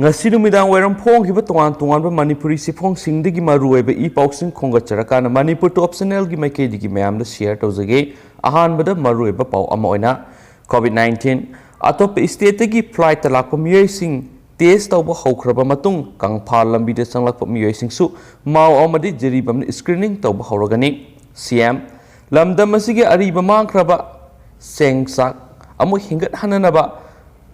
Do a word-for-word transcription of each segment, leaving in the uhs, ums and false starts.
ꯉꯁꯤ ꯅꯨꯃꯤꯗꯥꯡ ꯋꯥꯏꯔꯝ ꯐꯣꯡꯈꯤꯕ ꯇꯣꯉꯥꯟ ꯇꯣꯉꯥꯟꯕ ꯃꯅꯤꯄꯨꯔꯤ ꯆꯦꯐꯣꯡꯁꯤꯡꯗꯒꯤ ꯃꯔꯨꯑꯣꯏꯕ ꯏ ꯄꯥꯎꯁꯤꯡ ꯈꯣꯝꯒꯠꯆꯔꯀꯥꯟꯗ ꯃꯅꯤꯄꯨꯔ ꯇꯣꯞ ꯆꯦꯅꯦꯜꯒꯤ ꯃꯥꯏꯀꯩꯗꯒꯤ ꯃꯌꯥꯝꯗ ꯁꯤꯌꯔ ꯇꯧꯖꯒꯦ꯫ ꯑꯍꯥꯟꯕꯗ ꯃꯔꯨꯑꯣꯏꯕ ꯄꯥꯎ ꯑꯃ ꯑꯣꯏꯅ COVID nineteen ꯑꯇꯣꯞꯄ ꯏꯁꯇꯦꯠꯇꯒꯤ ꯐ꯭ꯂꯥꯏꯠꯇ ꯂꯥꯛꯄ ꯃꯤꯑꯣꯏꯁꯤꯡ ꯇꯦꯁ ꯇꯧꯕ ꯍꯧꯈ꯭ꯔꯕ ꯃꯇꯨꯡ ꯀꯪꯐꯥꯜ ꯂꯝꯕꯤꯗ ꯆꯪꯂꯛꯄ ꯃꯤꯑꯣꯏꯁꯤꯡꯁꯨ ꯃꯥꯎ ꯑꯃꯗꯤ ꯖꯤꯔꯤꯕꯥꯝꯗ ꯁ꯭ꯀ꯭ꯔꯤꯅꯤꯡ ꯇꯧꯕ ꯍꯧꯔꯒꯅꯤ꯫ ꯁꯤ ꯑꯦꯝ ꯂꯝꯗꯝ ꯑꯁꯤꯒꯤ ꯑꯔꯤꯕ ꯃꯥꯡꯈ꯭ꯔꯕ ꯆꯦꯡ ꯆꯥꯛ ꯑꯃꯨꯛ ꯍꯤꯡꯒꯠꯍꯟꯅꯅꯕ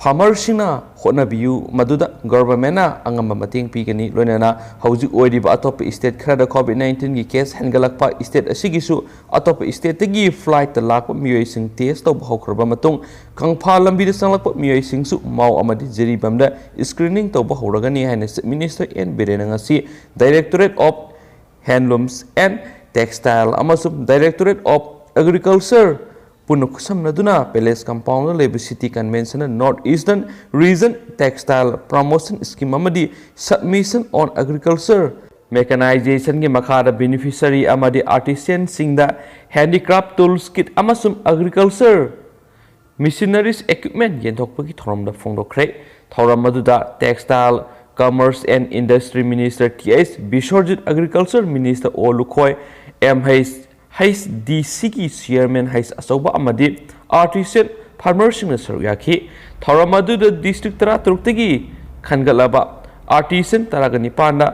ꯐꯥꯔꯃꯔꯁꯤꯡꯅ ꯍꯣꯠꯅꯕꯤꯌꯨ, ꯃꯗꯨꯗ ꯒꯚꯔꯟꯃꯦꯟꯠꯅ ꯑꯉꯝꯕ ꯃꯇꯦꯡ ꯄꯤꯒꯅꯤ꯫ ꯂꯣꯏꯅꯅ ꯍꯧꯖꯤꯛ ꯑꯣꯏꯔꯤꯕ ꯑꯇꯣꯞꯄ ꯏꯁꯇꯦꯠ ꯈꯔꯗ COVID nineteen ꯒꯤ ꯀꯦꯁ ꯍꯦꯟꯒꯠꯂꯛꯄ, ꯏꯁꯇꯦꯠ ꯑꯁꯤꯒꯤꯁꯨ ꯑꯇꯣꯞꯄ ꯏꯁꯇꯦꯠꯇꯒꯤ ꯐ꯭ꯂꯥꯏꯠꯇ ꯂꯥꯛꯄ ꯃꯤꯑꯣꯏꯁꯤꯡ ꯇꯦꯁ ꯇꯧꯕ ꯍꯧꯈ꯭ꯔꯕ ꯃꯇꯨꯡ ꯀꯪꯐꯥꯜ ꯂꯝꯕꯤꯗ ꯆꯪꯂꯛꯄ ꯃꯤꯑꯣꯏꯁꯤꯡꯁꯨ ꯃꯥꯎ ꯑꯃꯗꯤ ꯖꯤꯔꯤꯕꯥꯝꯗ ꯁ꯭ꯀ꯭ꯔꯤꯅꯤꯡ ꯇꯧꯕ ꯍꯧꯔꯒꯅꯤ ꯍꯥꯏꯅ ꯆꯤꯐ ꯃꯤꯅꯤꯁꯇꯔ ꯑꯦꯟ ꯕꯤꯔꯦꯟꯅ ꯉꯁꯤ Directorate of Handlooms and Textile ꯑꯃꯁꯨꯡ Directorate of Agriculture ꯄꯨꯟꯅ ꯈꯨꯠꯁꯝꯅꯗꯨꯅ ꯄꯦꯂꯦꯁ ꯀꯝꯄꯥꯎꯟꯗ ꯂꯩꯕ city ꯀꯟꯚꯦꯟꯁꯟꯅ North Eastern Region Textile Promotion Scheme ꯑꯃꯗꯤ Submission on Agriculture Mechanization ꯒꯤ ꯃꯈꯥꯗ ꯕꯦꯅꯤꯐꯤꯁꯔꯤ ꯑꯃꯗꯤ ꯑꯥꯔꯇꯤꯁꯟꯁꯤꯡꯗ ꯍꯦꯟꯗꯤꯀ꯭ꯔꯥꯐ ꯇꯨꯜꯁ ꯀꯤꯠ ꯑꯃꯁꯨꯡ ꯑꯦꯒ꯭ꯔꯤꯀꯜꯆꯔ ꯃꯦꯁꯤꯅꯔꯤꯁ ꯏꯀ꯭ꯋꯤꯞꯃꯦꯟꯠ ꯌꯦꯟꯊꯣꯛꯄꯒꯤ ꯊꯧꯔꯝꯗ ꯐꯣꯡꯗꯣꯛꯈ꯭ꯔꯦ꯫ ꯊꯧꯔꯝ ꯑꯗꯨꯗ Textile, Commerce and Industry Minister T H Biswajit, Agriculture Minister O Lukhoi, M H H D ꯁꯤꯒꯤ ꯆꯤꯌꯔꯃꯦꯟ ꯍꯩꯆ ꯑꯆꯧꯕ ꯑꯃꯗꯤ ꯑꯥꯔꯇꯤꯁꯟ ꯐꯥꯔꯃꯔꯁꯤꯡꯅ ꯁꯔꯨꯛ ꯌꯥꯈꯤ꯫ ꯊꯧꯔꯝ ꯑꯗꯨꯗ ꯗꯤꯁꯇ꯭ꯔꯤꯛ ꯇꯔꯥꯇꯔꯨꯛꯇꯒꯤ ꯈꯟꯒꯠꯂꯕ ꯑꯥꯔꯇꯤꯁꯟ ꯇꯔꯥꯒ ꯅꯤꯄꯥꯟꯗ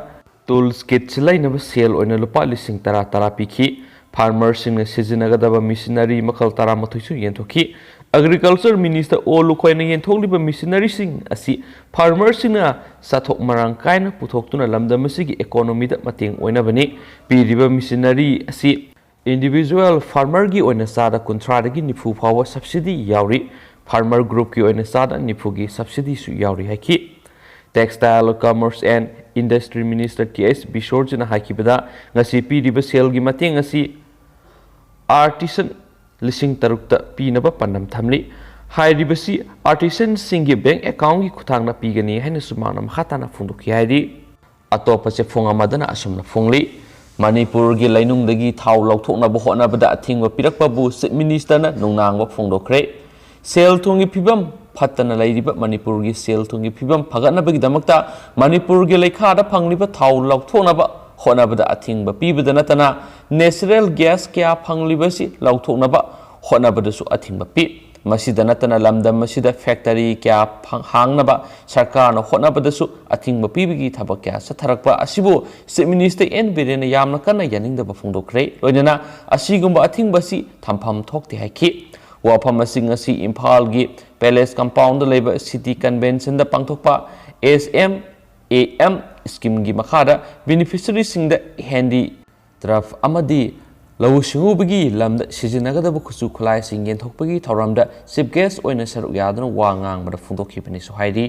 ꯇꯨꯜꯁ ꯀꯤꯠꯁ ꯂꯩꯅꯕ ꯁꯦꯜ ꯑꯣꯏꯅ ꯂꯨꯄꯥ ꯂꯤꯁꯤꯡ ꯇꯔꯥ ꯇꯔꯥ ꯄꯤꯈꯤ꯫ ꯐꯥꯔꯃꯔꯁꯤꯡꯅ ꯁꯤꯖꯤꯟꯅꯒꯗꯕ ꯃꯦꯁꯤꯅꯔꯤ ꯃꯈꯜ ꯇꯔꯥꯃꯥꯊꯣꯏꯁꯨ ꯌꯦꯟꯊꯣꯛꯈꯤ꯫ ꯑꯦꯒ꯭ꯔꯤꯀꯜꯆꯔ ꯃꯤꯅꯤꯁꯇꯔ ꯑꯣ ꯂꯨꯈꯣꯏꯅ ꯌꯦꯟꯊꯣꯛꯂꯤꯕ ꯃꯦꯁꯤꯅꯔꯤꯁꯤꯡ ꯑꯁꯤ ꯐꯥꯔꯃꯔꯁꯤꯡꯅ ꯆꯥꯊꯣꯛ ꯃꯔꯥꯡ ꯀꯥꯏꯅ ꯄꯨꯊꯣꯛꯇꯨꯅ ꯂꯝꯗꯝ ꯑꯁꯤꯒꯤ ꯏꯀꯣꯅꯣꯃꯤꯗ ꯃꯇꯦꯡ ꯑꯣꯏꯅꯕꯅꯤ꯫ ꯄꯤꯔꯤꯕ ꯃꯦꯁꯤꯅꯔꯤ ꯑꯁꯤ ꯏꯟꯗꯤꯚꯤꯖꯨꯋꯦꯜ ꯐꯥꯔꯃꯔꯒꯤ ꯑꯣꯏꯅ ꯆꯥꯗ ꯀꯨꯟꯊ꯭ꯔꯥꯗꯒꯤ ꯅꯤꯐꯨ ꯐꯥꯎꯕ ꯁꯕꯁꯤꯗꯤ ꯌꯥꯎꯔꯤ꯫ ꯐꯥꯔꯃꯔ ꯒ꯭ꯔꯨꯞꯀꯤ ꯑꯣꯏꯅ ꯆꯥꯗ ꯅꯤꯐꯨꯒꯤ ꯁꯕꯁꯤꯗꯤꯁꯨ ꯌꯥꯎꯔꯤ ꯍꯥꯏꯈꯤ꯫ Textile, Commerce and Industry Minister T H ꯕꯤꯁ꯭ꯋꯔꯖꯤꯠꯅ ꯍꯥꯏꯈꯤꯕꯗ, ꯉꯁꯤ ꯄꯤꯔꯤꯕ ꯁꯦꯜꯒꯤ ꯃꯇꯦꯡ ꯑꯁꯤ ꯑꯥꯔꯇꯤꯁꯟ ꯂꯤꯁꯤꯡ ꯇꯔꯨꯛꯇ ꯄꯤꯅꯕ ꯄꯥꯟꯗꯝ ꯊꯝꯂꯤ꯫ ꯍꯥꯏꯔꯤꯕꯁꯤ ꯑꯥꯔꯇꯤꯁꯟꯁꯤꯡꯒꯤ ꯕꯦꯡꯛ ꯑꯦꯀꯥꯎꯟꯒꯤ ꯈꯨꯠꯊꯥꯡꯗ ꯄꯤꯒꯅꯤ ꯍꯥꯏꯅꯁꯨ ꯃꯍꯥꯛꯅ ꯃꯈꯥ ꯇꯥꯅ ꯐꯣꯡꯗꯣꯛꯈꯤ ꯍꯥꯏꯔꯤ꯫ ꯑꯇꯣꯞꯄ ꯆꯦꯐꯣꯡ ꯑꯃꯗꯅ ꯑꯁꯨꯝꯅ ꯐꯣꯡꯂꯤ꯫ ꯃꯅꯤꯄꯨꯔꯒꯤ ꯂꯩꯅꯨꯡꯗꯒꯤ ꯊꯥꯎ ꯂꯧꯊꯣꯛꯅꯕ ꯍꯣꯠꯅꯕꯗ ꯑꯊꯤꯡꯕ ꯄꯤꯔꯛꯄꯕꯨ ꯆꯤꯐ ꯃꯤꯅꯤꯁꯇꯔꯅ ꯅꯨꯡꯅꯥꯡꯕ ꯐꯣꯡꯗꯣꯛꯈ꯭ꯔꯦ꯫ ꯁꯦꯜ ꯊꯨꯝꯒꯤ ꯐꯤꯕꯝ ꯐꯠꯇꯅ ꯂꯩꯔꯤꯕ ꯃꯅꯤꯄꯨꯔꯒꯤ ꯁꯦꯜ ꯊꯨꯝꯒꯤ ꯐꯤꯕꯝ ꯐꯒꯠꯅꯕꯒꯤꯗꯃꯛꯇ ꯃꯅꯤꯄꯨꯔꯒꯤ ꯂꯩꯈꯥꯗ ꯐꯪꯂꯤꯕ ꯊꯥꯎ ꯂꯧꯊꯣꯛꯅꯕ ꯍꯣꯠꯅꯕꯗ ꯑꯊꯤꯡꯕ ꯄꯤꯕꯗ ꯅꯠꯇꯅ natural gas ꯀꯌꯥ ꯐꯪꯂꯤꯕꯁꯤ ꯂꯧꯊꯣꯛꯅꯕ ꯍꯣꯠꯅꯕꯗꯁꯨ ꯑꯊꯤꯡꯕ ꯄꯤ꯫ ꯃꯁꯤꯗ ꯅꯠꯇꯅ ꯂꯝꯗꯝ ꯑꯁꯤꯗ factory ꯀꯌꯥ ꯐꯪ-, ꯍꯥꯡꯅꯕ ꯁꯔꯀꯥꯔꯅ ꯍꯣꯠꯅꯕꯗꯁꯨ ꯑꯊꯤꯡꯕ ꯄꯤꯕꯒꯤ ꯊꯕꯛ ꯀꯌꯥ ꯆꯠꯊꯔꯛꯄ ꯑꯁꯤꯕꯨ Chief Minister ꯑꯦꯟ ꯕꯤꯔꯦꯟꯅ ꯌꯥꯝꯅ ꯀꯟꯅ ꯌꯥꯅꯤꯡꯗꯕ ꯐꯣꯡꯗꯣꯛꯈ꯭ꯔꯦ꯫ ꯂꯣꯏꯅꯅ ꯑꯁꯤꯒꯨꯝꯕ ꯑꯊꯤꯡꯕ ꯑꯁꯤ ꯊꯝꯐꯝ ꯊꯣꯛꯇꯦ ꯍꯥꯏꯈꯤ꯫ ꯋꯥꯐꯝ ꯑꯁꯤ ꯉꯁꯤ ꯏꯝꯐꯥꯜꯒꯤ Palace Compoundꯗ ꯂꯩꯕ City Conventionꯗ ꯄꯥꯡꯊꯣꯛꯄ S M A M schemeꯒꯤ ꯃꯈꯥꯗ beneficiaryꯁꯤꯡꯗ handicraft ꯑꯃꯗꯤ ꯂꯧꯎ ꯁꯤꯡꯎꯕꯒꯤ ꯂꯝꯗ ꯁꯤꯖꯤꯟꯅꯒꯗꯕ ꯈꯨꯠꯁꯨ ꯈꯨꯠꯂꯥꯏꯁꯤꯡ ꯌꯦꯟꯊꯣꯛꯄꯒꯤ ꯊꯧꯔꯝꯗ Chief Guest ꯑꯣꯏꯅ ꯁꯔꯨꯛ ꯌꯥꯗꯨꯅ ꯋꯥ ꯉꯥꯡꯕꯗ ꯐꯣꯡꯗꯣꯛꯈꯤꯕꯅꯤꯁꯨ ꯍꯥꯏꯔꯤ꯫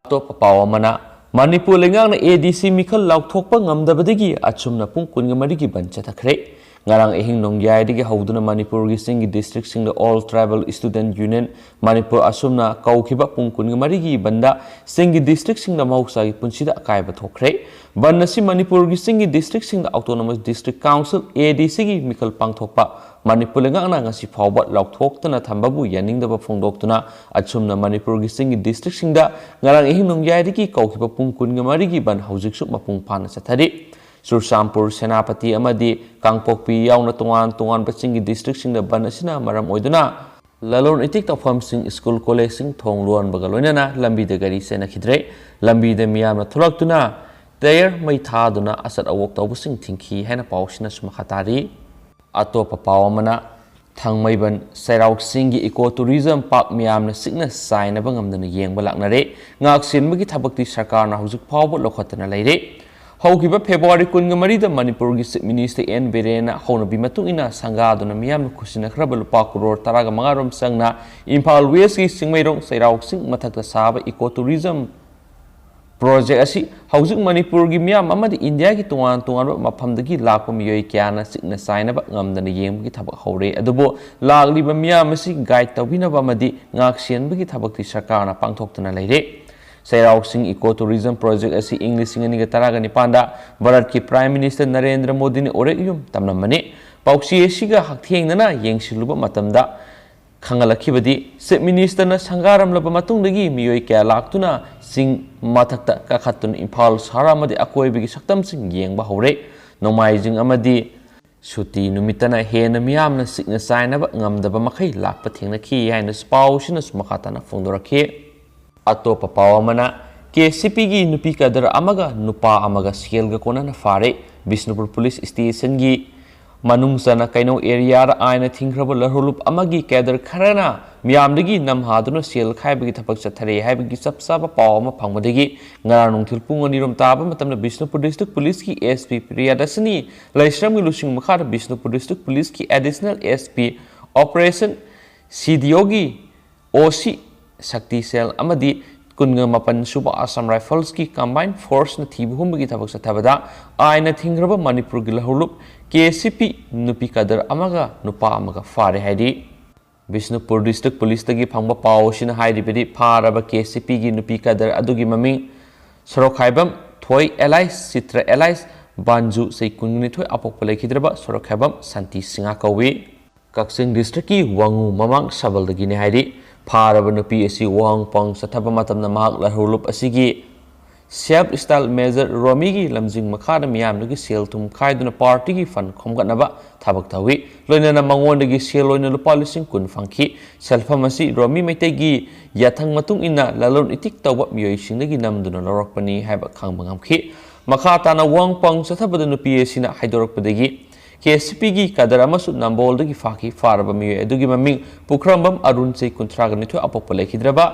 ꯑꯇꯣꯞꯄ ꯄꯥꯎ ꯑꯃꯅ, ꯃꯅꯤꯄꯨꯔ ꯂꯩꯉꯥꯛꯅ A D C ꯃꯤꯈꯜ ꯂꯥꯎꯊꯣꯛꯄ ꯉꯝꯗꯕꯗꯒꯤ ꯑꯁꯨꯝꯅ ꯄꯨꯡ ꯀꯨꯟꯃꯔꯤꯒꯤ ꯕꯟ ꯆꯠꯊꯈ꯭ꯔꯦ꯫ ꯉꯔꯥꯡ ꯑꯍꯤꯡ ꯅꯣꯡꯌꯥꯏꯗꯒꯤ ꯍꯧꯗꯨꯅ ꯃꯅꯤꯄꯨꯔꯒꯤ ꯆꯤꯡꯒꯤ districtꯁꯤꯡꯗ All Tribal Student Union Manipur ꯑꯁꯨꯝꯅ ꯀꯧꯈꯤꯕ ꯄꯨꯡ ꯀꯨꯟꯃꯔꯤꯒꯤ ꯕꯟꯗ ꯆꯤꯡꯒꯤ districtꯁꯤꯡꯗ ꯃꯍꯧꯁꯥꯒꯤ ꯄꯨꯟꯁꯤꯗ ꯑꯀꯥꯏꯕ ꯊꯣꯛꯈ꯭ꯔꯦ꯫ ꯕꯟ ꯑꯁꯤ ꯃꯅꯤꯄꯨꯔꯒꯤ ꯆꯤꯡꯒꯤ districtꯁꯤꯡꯗ Autonomous District Council, A D Cꯒꯤ ꯃꯤꯈꯜ ꯄꯥꯡꯊꯣꯛꯄ ꯃꯅꯤꯄꯨꯔ ꯂꯩꯉꯥꯛꯅ ꯉꯁꯤ ꯐꯥꯎꯕ ꯂꯥꯎꯊꯣꯛꯇꯅ ꯊꯝꯕꯕꯨ ꯌꯥꯅꯤꯡꯗꯕ ꯐꯣꯡꯗꯣꯛꯇꯨꯅ ꯑꯁꯨꯝꯅ ꯃꯅꯤꯄꯨꯔꯒꯤ ꯆꯤꯡꯒꯤ districtꯁꯤꯡꯗ ꯉꯔꯥꯡ ꯑꯍꯤꯡ ꯅꯣꯡꯌꯥꯏꯗꯒꯤ ꯀꯧꯈꯤꯕ ꯄꯨꯡ ꯀꯨꯟꯃꯔꯤꯒꯤ ꯕꯟ ꯍꯧꯖꯤꯛꯁꯨ ꯃꯄꯨꯡ ꯐꯥꯅ ꯆꯠꯊꯔꯤ꯫ ꯆꯨꯔꯆꯥꯟꯄꯨꯔ, ꯁꯦꯅꯥꯄꯇꯤ ꯑꯃꯗꯤ ꯀꯥꯡꯄꯣꯛꯄꯤ ꯌꯥꯎꯅ ꯇꯣꯉꯥꯟ ꯇꯣꯉꯥꯟꯕ ꯆꯤꯡꯒꯤ districtꯁꯤꯡꯗ ꯕꯟ ꯑꯁꯤꯅ ꯃꯔꯝ ꯑꯣꯏꯗꯨꯅ ꯂꯂꯣꯟ ꯏꯇꯤꯛ ꯇꯧꯐꯝꯁꯤꯡ, school, collegeꯁꯤꯡ ꯊꯣꯡ ꯂꯣꯟꯕꯒ ꯂꯣꯏꯅꯅ ꯂꯝꯕꯤꯗ ꯒꯥꯔꯤ ꯆꯦꯟꯅꯈꯤꯗ꯭ꯔꯦ꯫ ꯂꯝꯕꯤꯗ ꯃꯤꯌꯥꯝꯅ ꯊꯣꯛꯂꯛꯇꯨꯅ tyre ꯃꯩ ꯊꯥꯗꯨꯅ ꯑꯆꯠ ꯑꯋꯣꯛ ꯇꯧꯕꯁꯤꯡ ꯊꯤꯡꯈꯤ ꯍꯥꯏꯅ ꯄꯥꯎꯁꯤꯅꯁꯨ ꯃꯈꯥ ꯇꯥꯔꯤ꯫ ꯑꯇꯣꯞꯄ ꯄꯥꯎ ꯑꯃꯅ, ꯊꯥꯡꯃꯩꯕꯟ ꯆꯩꯔꯥꯎ ꯆꯤꯡꯒꯤ eco tourism park ꯃꯤꯌꯥꯝꯅ ꯆꯤꯛꯅ ꯆꯥꯏꯅꯕ ꯉꯝꯗꯅ ꯌꯦꯡꯕ ꯂꯥꯛꯅꯔꯦ꯫ ꯉꯥꯛ ꯁꯦꯟꯕꯒꯤ ꯊꯕꯛꯇꯤ ꯁꯔꯀꯥꯔꯅ ꯍꯧꯖꯤꯛ ꯐꯥꯎꯕ ꯂꯧꯈꯠꯇꯅ ꯂꯩꯔꯦ꯫ ꯍꯧꯈꯤꯕ February ꯀꯨꯟꯃꯔꯤꯗ ꯃꯅꯤꯄꯨꯔꯒꯤ Chief Minister ꯑꯦꯟ ꯕꯤꯔꯦꯟꯅ ꯍꯧꯅꯕꯤ ꯃꯇꯨꯡ ꯏꯟꯅ ꯁꯪꯒꯥꯗꯨꯅ ꯃꯤꯌꯥꯝꯅ ꯈꯨꯠꯁꯤꯟꯅꯈ꯭ꯔꯕ ꯂꯨꯄꯥ ꯀꯔꯣꯔ ꯇꯔꯥꯒ ꯃꯉꯥ ꯔꯣꯝ ꯆꯪꯅ ꯏꯝꯐꯥꯜ Westꯀꯤ ꯆꯤꯡꯃꯩꯔꯣꯡ ꯆꯩꯔꯥꯎ ꯆꯤꯡ ꯃꯊꯛꯇ ꯁꯥꯕ eco tourism project ꯑꯁꯤ ꯍꯧꯖꯤꯛ ꯃꯅꯤꯄꯨꯔꯒꯤ ꯃꯤꯌꯥꯝ ꯑꯃꯗꯤ ꯏꯟꯗꯤꯌꯥꯒꯤ ꯇꯣꯉꯥꯟ ꯇꯣꯉꯥꯟꯕ ꯃꯐꯝꯗꯒꯤ ꯂꯥꯛꯄ ꯃꯤꯑꯣꯏ ꯀꯌꯥꯅ ꯆꯤꯛꯅ ꯆꯥꯏꯅꯕ ꯉꯝꯗꯅ ꯌꯦꯡꯕꯒꯤ ꯊꯕꯛ ꯍꯧꯔꯦ꯫ ꯑꯗꯨꯕꯨ ꯂꯥꯛꯂꯤꯕ ꯃꯤꯌꯥꯝ ꯑꯁꯤ guide ꯇꯧꯕꯤꯅꯕ ꯑꯃꯗꯤ ꯉꯥꯛ ꯁꯦꯟꯕꯒꯤ ꯊꯕꯛꯇꯤ ꯁꯔꯀꯥꯔꯅ ꯄꯥꯡꯊꯣꯛꯇꯨꯅ ꯂꯩꯔꯦ꯫ ꯆꯩꯔꯥꯎ ꯆꯤꯡ eco tourism project ꯑꯁꯤ ꯏꯪ ꯂꯤꯁꯤꯡ ꯑꯅꯤꯒ ꯇꯔꯥꯒ ꯅꯤꯄꯥꯟꯗ ꯚꯥꯔꯠꯀꯤ Prime Minister ꯅꯔꯦꯟꯗ꯭ꯔ ꯃꯣꯗꯤꯅ ꯎꯔꯦꯛꯌꯨꯝ ꯇꯝꯂꯝꯕꯅꯤ꯫ ꯄꯥꯎꯆꯦ ꯑꯁꯤꯒ ꯍꯛꯊꯦꯡꯅꯅ ꯌꯦꯡꯁꯤꯜꯂꯨꯕ ꯃꯇꯝꯗ ꯈꯪꯍꯜꯂꯛꯈꯤꯕꯗꯤ, Chief Minister ꯅ ꯁꯪꯒꯥꯔꯝꯂꯕ ꯃꯇꯨꯡꯗꯒꯤ ꯃꯤꯑꯣꯏ ꯀꯌꯥ ꯂꯥꯛꯇꯨꯅ ꯆꯤꯡ ꯃꯊꯛꯇ ꯀꯥꯈꯠꯇꯨꯅ ꯏꯝꯐꯥꯜ ꯁꯍꯔ ꯑꯃꯗꯤ ꯑꯀꯣꯏꯕꯒꯤ ꯁꯛꯇꯝꯁꯤꯡ ꯌꯦꯡꯕ ꯍꯧꯔꯦ꯫ ꯅꯣꯡꯃꯥꯏꯖꯤꯡ ꯑꯃꯗꯤ ꯁꯨꯇꯤ ꯅꯨꯃꯤꯠꯇꯅ ꯍꯦꯟꯅ ꯃꯤꯌꯥꯝꯅ ꯆꯤꯛꯅ ꯆꯥꯏꯅꯕ ꯉꯝꯗꯕ ꯃꯈꯩ ꯂꯥꯛꯄ ꯊꯦꯡꯅꯈꯤ ꯍꯥꯏꯅꯁꯨ ꯄꯥꯎꯁꯤꯅꯁꯨ ꯃꯈꯥ ꯇꯥꯅ ꯐꯣꯡꯗꯣꯔꯛꯈꯤ꯫ ꯑꯇꯣꯞꯄ ꯄꯥꯎ ꯑꯃꯅ, ꯀꯦ ꯁꯤ ꯄꯤꯒꯤ ꯅꯨꯄꯤ ꯀꯗꯔ ꯑꯃꯒ ꯅꯨꯄꯥ ꯑꯃꯒ ꯁꯦꯜꯒ ꯀꯣꯟꯅꯅ ꯐꯥꯔꯦ꯫ ꯕꯤꯁꯅꯨꯄꯨꯔ ꯄꯨꯂꯤꯁ ꯁ꯭ꯇꯦꯁꯟꯒꯤ ꯃꯅꯨꯡ ꯆꯟꯅ ꯀꯩꯅꯧ ꯑꯦꯔꯤꯌꯥꯗ ꯑꯥꯏꯟꯅ ꯊꯤꯡꯈ꯭ꯔꯕ ꯂꯧꯍꯧꯂꯨꯞ ꯑꯃꯒꯤ ꯀꯦꯗꯔ ꯈꯔꯅ ꯃꯤꯌꯥꯝꯗꯒꯤ ꯅꯝꯍꯥꯗꯨꯅ ꯁꯦꯜ ꯈꯥꯏꯕꯒꯤ ꯊꯕꯛ ꯆꯠꯊꯔꯦ ꯍꯥꯏꯕꯒꯤ ꯆꯞ ꯆꯥꯕ ꯄꯥꯎ ꯑꯃ ꯐꯪꯕꯗꯒꯤ ꯉꯔꯥꯡ ꯅꯨꯡꯊꯤꯜ ꯄꯨꯡ ꯑꯅꯤꯔꯣꯝ ꯇꯥꯕ ꯃꯇꯝꯗ ꯕꯤꯁꯅꯨꯄꯨꯔ ꯗꯤꯁꯇ꯭ꯔꯤꯛ ꯄꯨꯂꯤꯁꯀꯤ ꯑꯦꯁ ꯄꯤ ꯄ꯭ꯔꯤꯌꯥꯗꯔꯁꯤꯅꯤ ꯂꯩꯁ꯭ꯔꯝꯒꯤ ꯂꯨꯆꯤꯡ ꯃꯈꯥꯗ ꯕꯤꯁꯅꯨꯄꯨꯔ ꯗꯤꯁꯇ꯭ꯔꯤꯛ ꯄꯨꯂꯤꯁꯀꯤ ꯑꯦꯗꯤꯁꯅꯦꯜ ꯑꯦꯁ ꯄꯤ ꯑꯣꯄꯔꯦꯁꯟ ꯁꯤ ꯗꯤ ꯑꯣꯒꯤ ꯑꯣ ꯁꯤ ꯁꯛꯇꯤ ꯁꯦꯜ ꯑꯃꯗꯤ ꯀꯨꯟꯒ ꯃꯥꯄꯟ ꯁꯨꯕ ꯑꯁꯥꯝ ꯔꯥꯏꯐꯜꯁꯀꯤ ꯀꯝꯕꯥꯏꯟ ꯐꯣꯔꯁꯅ ꯊꯤꯕ ꯍꯨꯝꯕꯒꯤ ꯊꯕꯛ ꯆꯠꯊꯕꯗ ꯑꯥꯏꯟꯅ ꯊꯤꯡꯈ꯭ꯔꯕ ꯃꯅꯤꯄꯨꯔꯒꯤ ꯂꯧꯍꯧꯂꯨꯞ ꯀꯦ ꯁꯤ ꯄꯤ ꯅꯨꯄꯤ ꯀꯗꯔ ꯑꯃꯒ ꯅꯨꯄꯥ ꯑꯃꯒ ꯐꯥꯔꯦ ꯍꯥꯏꯔꯤ꯫ ꯕꯤꯁꯅꯨꯄꯨꯔ ꯗꯤꯁꯇ꯭ꯔꯤꯛ ꯄꯨꯂꯤꯁꯇꯒꯤ ꯐꯪꯕ ꯄꯥꯎ ꯑꯁꯤꯅ ꯍꯥꯏꯔꯤꯕꯗꯤ, ꯐꯥꯔꯕ ꯀꯦ ꯁꯤ ꯄꯤꯒꯤ ꯅꯨꯄꯤ ꯀꯗꯔ ꯑꯗꯨꯒꯤ ꯃꯃꯤꯡ ꯁꯣꯔꯣꯛꯈꯥꯏꯕꯝ ꯊꯣꯏ ꯑꯦꯂꯥꯏꯁ ꯆꯤꯇ꯭ꯔ ꯑꯦꯂꯥꯏꯁ ꯕꯥꯟꯖꯨ, ꯆꯍꯤ ꯀꯨꯟꯅꯤꯊꯣꯏ, ꯑꯄꯣꯛꯄ ꯂꯩꯈꯤꯗ꯭ꯔꯕ ꯁꯣꯔꯣꯛꯈꯥꯏꯕꯝ ꯁꯥꯟꯇꯤ ꯁꯤꯡꯍ ꯀꯧꯏ꯫ ꯀꯛꯆꯤꯡ ꯗꯤꯁꯇ꯭ꯔꯤꯛꯀꯤ ꯋꯥꯉꯨ ꯃꯃꯥꯡ ꯁꯕꯜꯗꯒꯤꯅꯤ ꯍꯥꯏꯔꯤ꯫ ꯐꯥꯔꯕ ꯅꯨꯄꯤ ꯑꯁꯤ ꯋꯥꯍꯪ ꯄꯥꯎ ꯆꯠꯊꯕ ꯃꯇꯝꯗ ꯃꯍꯥꯛ ꯂꯧꯍꯧꯂꯨꯞ ꯑꯁꯤꯒꯤ ꯁꯦꯜꯐ ꯁ꯭ꯇꯥꯏꯜ ꯃꯦꯖꯔ ꯔꯣꯃꯤꯒꯤ ꯂꯝꯖꯤꯡ ꯃꯈꯥꯗ ꯃꯤꯌꯥꯝꯗꯒꯤ ꯁꯦꯜ ꯊꯨꯝ ꯈꯥꯏꯗꯨꯅ ꯄꯥꯔꯇꯤꯒꯤ ꯐꯟ ꯈꯣꯝꯒꯠꯅꯕ ꯊꯕꯛ ꯇꯧꯏ꯫ ꯂꯣꯏꯅꯅ ꯃꯉꯣꯟꯗꯒꯤ ꯁꯦꯜ ꯑꯣꯏꯅ ꯂꯨꯄꯥ ꯂꯤꯁꯤꯡ ꯀꯨꯟ ꯐꯪꯈꯤ꯫ ꯁꯦꯜꯐꯝ ꯑꯁꯤ ꯔꯣꯃꯤ ꯃꯩꯇꯩꯒꯤ ꯌꯥꯊꯪ ꯃꯇꯨꯡ ꯏꯟꯅ ꯂꯂꯣꯟ ꯏꯇꯤꯛ ꯇꯧꯕ ꯃꯤꯑꯣꯏꯁꯤꯡꯗꯒꯤ ꯅꯝꯗꯨꯅ ꯂꯧꯔꯛꯄꯅꯤ ꯍꯥꯏꯕ ꯈꯪꯕ ꯉꯝꯈꯤ꯫ ꯃꯈꯥ ꯇꯥꯅ ꯋꯥꯍꯪ ꯄꯥꯎ ꯆꯠꯊꯕꯗ ꯅꯨꯄꯤ ꯑꯁꯤꯅ ꯍꯥꯏꯗꯣꯔꯛꯄꯗꯒꯤ ꯀꯦ ꯁꯤ ꯄꯤꯒꯤ ꯀꯗꯔ ꯑꯃꯁꯨ ꯅꯝꯕꯣꯜꯗꯒꯤ ꯐꯥꯈꯤ꯫ ꯐꯥꯔꯕ ꯃꯤꯑꯣꯏ ꯑꯗꯨꯒꯤ ꯃꯃꯤꯡ ꯄꯨꯈ꯭ꯔꯝꯕꯝ ꯑꯔꯨꯟ, ꯆꯍꯤ ꯀꯨꯟꯊ꯭ꯔꯥꯒ ꯅꯤꯊꯣꯏ, ꯑꯄꯣꯛꯄ ꯂꯩꯈꯤꯗ꯭ꯔꯕ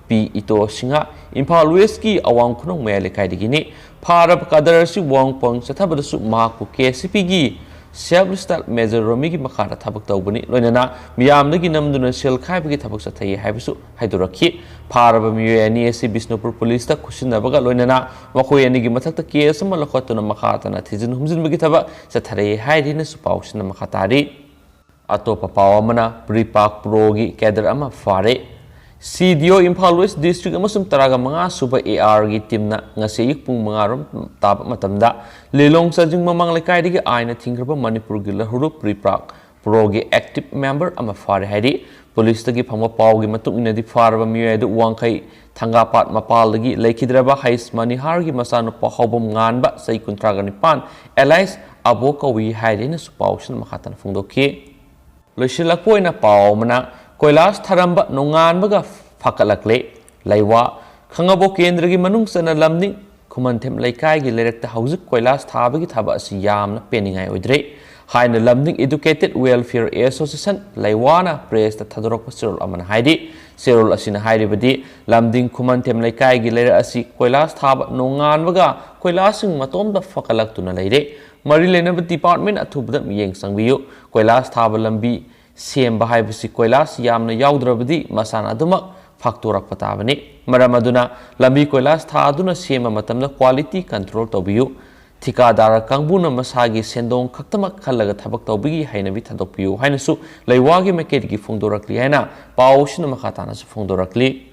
ꯄꯤ ꯏꯇꯣ ꯁꯤꯡꯍ, ꯏꯝꯐꯥꯜ ꯋꯦꯁꯀꯤ ꯑꯋꯥꯡ ꯈꯨꯅꯧ ꯃꯌꯥꯏ ꯂꯩꯀꯥꯏꯗꯒꯤꯅꯤ꯫ ꯐꯥꯔꯕ ꯀꯗꯔ ꯑꯁꯤ ꯋꯥꯍꯪ ꯄꯥꯎ ꯆꯠꯊꯕꯗꯁꯨ ꯃꯍꯥꯛꯄꯨ ꯀꯦ ꯁꯤ ꯄꯤꯒꯤ ꯁꯦꯜꯐ ꯁ꯭ꯇꯥꯏꯜ ꯃꯦꯖꯔ ꯔꯣꯃꯤꯒꯤ ꯃꯈꯥꯗ ꯊꯕꯛ ꯇꯧꯕꯅꯤ꯫ ꯂꯣꯏꯅꯅ ꯃꯤꯌꯥꯝꯗꯒꯤ ꯅꯝꯗꯨꯅ ꯁꯦꯜ ꯈꯥꯏꯕꯒꯤ ꯊꯕꯛ ꯆꯠꯊꯩ ꯍꯥꯏꯕꯁꯨ ꯍꯥꯏꯗꯣꯔꯛꯈꯤ꯫ ꯐꯥꯔꯕ ꯃꯤꯑꯣꯏ ꯑꯅꯤ ꯑꯁꯤ ꯕꯤꯁꯅꯨꯄꯨꯔ ꯄꯨꯂꯤꯁꯇ ꯈꯨꯠꯁꯤꯟꯅꯕꯒ ꯂꯣꯏꯅꯅ ꯃꯈꯣꯏ ꯑꯅꯤꯒꯤ ꯃꯊꯛꯇ ꯀꯦꯁ ꯑꯃ ꯂꯧꯈꯠꯇꯨꯅ ꯃꯈꯥ ꯇꯥꯅ ꯊꯤꯖꯤꯟ ꯍꯨꯝꯖꯤꯟꯕꯒꯤ ꯊꯕꯛ ꯆꯠꯊꯔꯛꯏ ꯍꯥꯏꯔꯤꯅꯁꯨ ꯄꯥꯎꯁꯤꯅ ꯃꯈꯥ ꯇꯥꯔꯤ꯫ ꯑꯇꯣꯞꯄ ꯄꯥꯎ ꯑꯃꯅ, ꯄ꯭ꯔꯤꯄꯥꯛ ꯄ꯭ꯔꯣꯒꯤ ꯀꯦꯗꯔ ꯑꯃ ꯐꯥꯔꯦ꯫ ꯁꯤ ꯗꯤ ꯑꯣ ꯏꯝꯐꯥꯜ ꯋꯦꯁ ꯗꯤꯁꯇ꯭ꯔꯤꯛ ꯑꯃꯁꯨꯡ ꯇꯔꯥꯒ ꯃꯉꯥ ꯁꯨꯕ ꯑꯦ ꯑꯥꯔꯒꯤ ꯇꯤꯝꯅ ꯉꯁꯤ ꯑꯌꯨꯛ ꯄꯨꯡ ꯃꯉꯥ ꯔꯣꯝ ꯇꯥꯕ ꯃꯇꯝꯗ ꯂꯤꯂꯣꯡ ꯆꯥꯖꯤꯡ ꯃꯃꯥꯡ ꯂꯩꯀꯥꯏꯗꯒꯤ ꯑꯥꯏꯟꯅ ꯊꯤꯡꯈ꯭ꯔꯕ ꯃꯅꯤꯄꯨꯔꯒꯤ ꯂꯧꯍꯧꯂꯨꯞ ꯄ꯭ꯔꯤꯄꯥꯛ ꯄ꯭ꯔꯣꯒꯤ ꯑꯦꯛꯇꯤꯚ ꯃꯦꯝꯕꯔ ꯑꯃ ꯐꯥꯔꯦ ꯍꯥꯏꯔꯤ꯫ ꯄꯨꯂꯤꯁꯇꯒꯤ ꯐꯪꯕ ꯄꯥꯎꯒꯤ ꯃꯇꯨꯡ ꯏꯟꯅꯗꯤ, ꯐꯥꯔꯕ ꯃꯤꯑꯣꯏ ꯑꯗꯨ ꯋꯥꯡꯈꯩ ꯊꯪꯒꯥꯄꯥꯠ ꯃꯄꯥꯜꯗꯒꯤ ꯂꯩꯈꯤꯗ꯭ꯔꯕ ꯍꯩꯁ ꯃꯅꯤꯍꯥꯔꯒꯤ ꯃꯆꯥꯅꯨꯄꯥ ꯍꯥꯎꯕꯝ ꯉꯥꯟꯕ, ꯆꯍꯤ ꯀꯨꯟꯊ꯭ꯔꯥꯒ ꯅꯤꯄꯥꯟ, ꯑꯦꯂꯥꯏꯁ ꯑꯕꯣ ꯀꯧꯏ ꯍꯥꯏꯔꯦꯅꯁꯨ ꯄꯥꯎꯁꯤꯅ ꯃꯈꯥ ꯇꯥꯅ ꯐꯣꯡꯗꯣꯛꯈꯤ꯫ ꯂꯣꯏꯁꯤꯜꯂꯛꯄ ꯑꯣꯏꯅ ꯄꯥꯎ ꯑꯃꯅ, ꯀꯣꯏꯂꯥꯁ ꯊꯥꯔꯝꯕ ꯅꯣꯡꯉꯥꯟꯕꯒ ꯐꯒꯠꯂꯛꯂꯦ꯫ ꯂꯩꯋꯥ, ꯈꯥꯉꯕꯣꯛ ꯀꯦꯟꯗ꯭ꯔꯒꯤ ꯃꯅꯨꯡ ꯆꯟꯅ ꯂꯝꯅꯤꯡ ꯈꯨꯃꯟꯊꯦꯝ ꯂꯩꯀꯥꯏꯒꯤ ꯂꯩꯔꯛꯇ ꯍꯧꯖꯤꯛ ꯀꯣꯏꯂꯥꯁ ꯊꯥꯕꯒꯤ ꯊꯕꯛ ꯑꯁꯤ ꯌꯥꯝꯅ ꯄꯦꯟꯅꯤꯡꯉꯥꯏ ꯑꯣꯏꯗ꯭ꯔꯦ ꯍꯥꯏꯅ ꯂꯝꯅꯤꯡ Educated Welfare Association, ꯂꯩꯋꯥꯅ ꯄ꯭ꯔꯦꯁꯇ ꯊꯥꯗꯣꯔꯛꯄ ꯆꯦꯔꯣꯜ ꯑꯃꯅ ꯍꯥꯏꯔꯤ꯫ ꯆꯦꯔꯣꯜ ꯑꯁꯤꯅ ꯍꯥꯏꯔꯤꯕꯗꯤ, ꯂꯝꯗꯤꯡ ꯈꯨꯃꯟꯊꯦꯝ ꯂꯩꯀꯥꯏꯒꯤ ꯂꯩꯔꯛ ꯑꯁꯤ ꯀꯣꯏꯂꯥꯁ ꯊꯥꯕ ꯅꯣꯡꯉꯥꯟꯕꯒ ꯀꯣꯏꯂꯥꯁꯁꯤꯡ ꯃꯇꯣꯝꯇ ꯐꯒꯠꯂꯛꯇꯨꯅ ꯂꯩꯔꯦ꯫ ꯃꯔꯤ ꯂꯩꯅꯕ ꯗꯤꯄꯥꯔꯠꯃꯦꯟ ꯑꯊꯨꯕꯗ ꯃꯤꯠꯌꯦꯡ ꯆꯪꯕꯤꯌꯨ꯫ ꯀꯣꯏꯂꯥꯁ ꯊꯥꯕ ꯂꯝꯕꯤ ꯁꯦꯝꯕ ꯍꯥꯏꯕꯁꯤ ꯀꯣꯏꯂꯥꯁ ꯌꯥꯝꯅ ꯌꯥꯎꯗ꯭ꯔꯕꯗꯤ ꯃꯁꯥꯅ ꯑꯗꯨꯃꯛ ꯐꯥꯛꯇꯣꯔꯛꯄ ꯇꯥꯕꯅꯤ꯫ ꯃꯔꯝ ꯑꯗꯨꯅ ꯂꯝꯕꯤ ꯀꯣꯏꯂꯥꯁ ꯊꯥꯗꯨꯅ ꯁꯦꯝꯕ ꯃꯇꯝꯗ quality control ꯇꯧꯕꯤꯌꯨ꯫ ꯊꯤꯀꯥꯗꯥꯔ ꯀꯥꯡꯕꯨꯅ ꯃꯁꯥꯒꯤ ꯁꯦꯟꯗꯣꯡ ꯈꯛꯇꯃꯛ ꯈꯜꯂꯒ ꯊꯕꯛ ꯇꯧꯕꯒꯤ ꯍꯩꯅꯕꯤ ꯊꯥꯗꯣꯛꯄꯤꯌꯨ ꯍꯥꯏꯅꯁꯨ ꯂꯩꯋꯥꯒꯤ ꯃꯥꯏꯀꯩꯗꯒꯤ ꯐꯣꯡꯗꯣꯔꯛꯂꯤ ꯍꯥꯏꯅ ꯄꯥꯎ ꯑꯁꯤꯅ ꯃꯈꯥ ꯇꯥꯅꯁꯨ ꯐꯣꯡꯗꯣꯔꯛꯂꯤ꯫